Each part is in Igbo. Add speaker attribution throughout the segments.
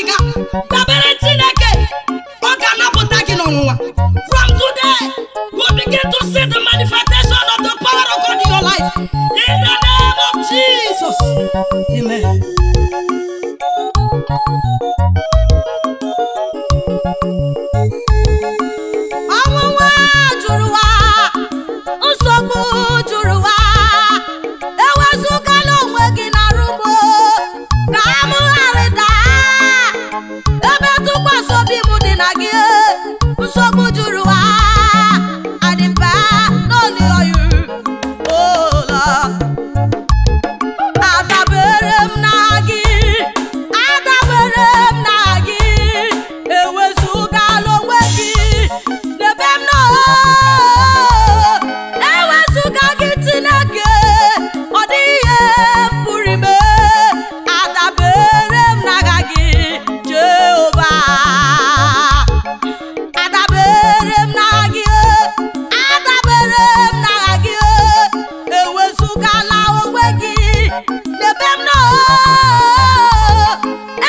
Speaker 1: na-agabiga, dabere Chineke, ọ ga-anapụta gị n'ọnwụnwa. From today, you begin to see the manifestation of the power of God in your life, in the name of Jesus. Amen.
Speaker 2: Ọnwụnwa jụrụ ụwa, nsogbu jụrụ ụwa. Ewezụgala onwe gị na rugbo ka m ghara ịda. Ebe tụkwasị obi m dị na gị, nsogbu jụrụ ụwa. Adịmpa n'oli oyi ụlọ. Adabere m na gị, adabere m na gị, ewezụgala onwe gị n'ebe m nọ. Ewezụga gị, Chineke, ọ dịghị ihe m pụrụ ime. Adabere m n'aka gị, Jehova. Adabere m na gị, adabere m na gị, ewezụgala onwe gị n'ebe m nọ.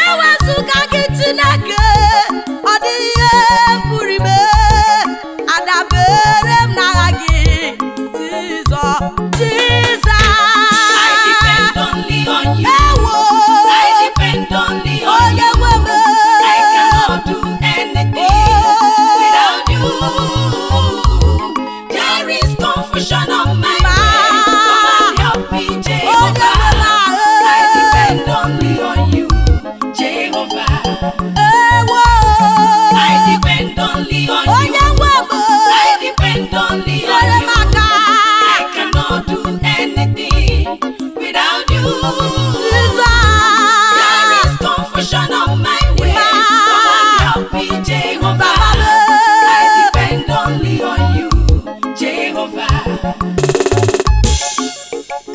Speaker 2: Ewezụga gị, Chineke, ọ dịghị ihe m pụrụ ime. Adabere m n'agha gị, Jizọs, Jizọs.
Speaker 3: I depend only on you.
Speaker 2: Ewo.
Speaker 3: I depend only on
Speaker 2: Onye
Speaker 3: you.
Speaker 2: nwe m.
Speaker 3: I cannot do anything without you. There is confusion on my way. Come and help me,
Speaker 2: Onye
Speaker 3: Jehovah.
Speaker 2: nwe m.
Speaker 3: I depend only on you, Jehovah.
Speaker 2: Ewo.
Speaker 3: I depend only on
Speaker 2: Onye
Speaker 3: you.
Speaker 2: nwe m.
Speaker 3: I depend only on
Speaker 2: Nyere m
Speaker 3: you.
Speaker 2: aka.
Speaker 3: I cannot do anything without you.
Speaker 2: Jizọs.
Speaker 3: There is confusion on my way. Come and help me, Jehovah. I depend only on you, Jehovah.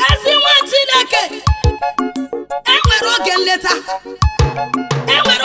Speaker 1: Ezi nwa Chineke, enwere oge nleta, enwere